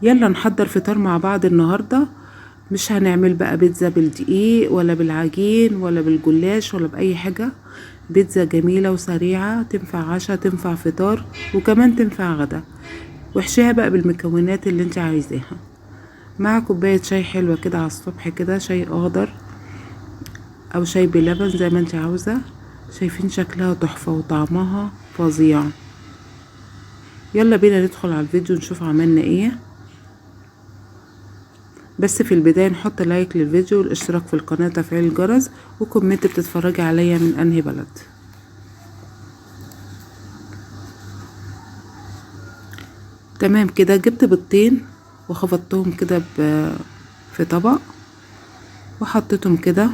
يلا نحضر فطار مع بعض النهاردة. مش هنعمل بقى بيتزا بالدقيق ولا بالعجين ولا بالجلاش ولا بأي حاجة. بيتزا جميلة وسريعة، تنفع عشاء، تنفع فطار، وكمان تنفع غدا. واحشيها بقى بالمكونات اللي انت عايزاها، مع كوباية شاي حلوة كده على الصبح كده، شاي اخضر او شاي بلبن زي ما انت عاوزة. شايفين شكلها تحفة وطعمها فظيع. يلا بينا ندخل على الفيديو نشوف عملنا ايه. بس في البداية نحط like للفيديو والاشتراك في القناة وتفعيل الجرس و comment بتتفرجي عليا من انهي بلد. تمام كده، جبت بيضتين وخفضتهم كده في طبق وحطيتهم كده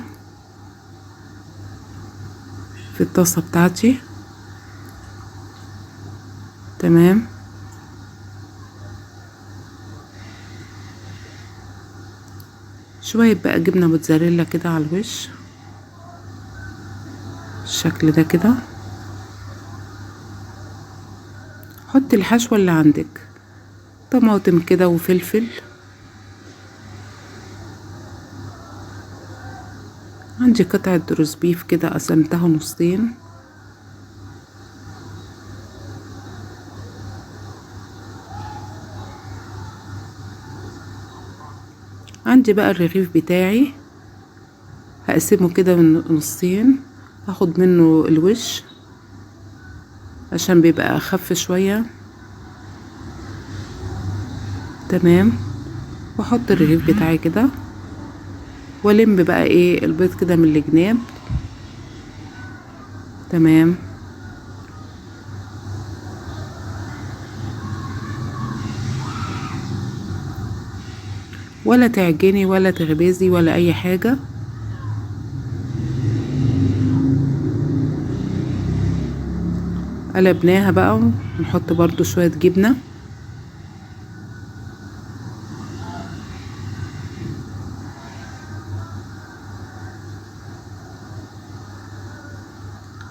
في الطاسة بتاعتي. تمام، شوية بقى جبنة موتزاريلا كده على الوش بالشكل ده كده. حطي الحشوة اللي عندك، طماطم كده وفلفل. عندي قطعة روز بيف كده قسمتها نصين. عندي بقى الرغيف بتاعي هقسمه كده من نصين، هاخد منه الوش عشان بيبقى اخف شوية. تمام، واحط الرغيف بتاعي كده والم بقى ايه البيض كده من الجناب. تمام، ولا تعجني ولا تخبزي ولا اي حاجة. قلبناها بقى ونحط برضو شوية جبنة.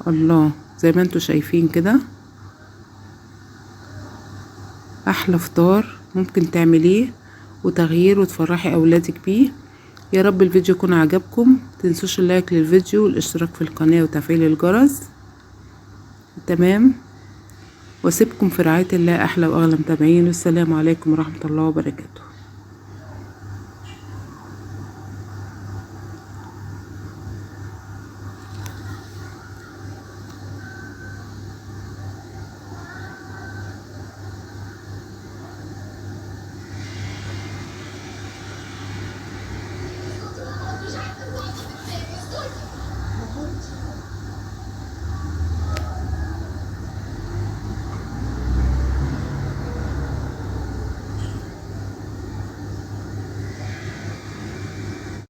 الله، زي ما انتوا شايفين كده احلى فطار ممكن تعمليه وتغيير وتفرحي اولادك بيه. يا رب الفيديو يكون عجبكم، متنسوش اللايك للفيديو والاشتراك في القناة وتفعيل الجرس. تمام، واسيبكم في رعاية الله، احلى واغلى متابعين، والسلام عليكم ورحمة الله وبركاته.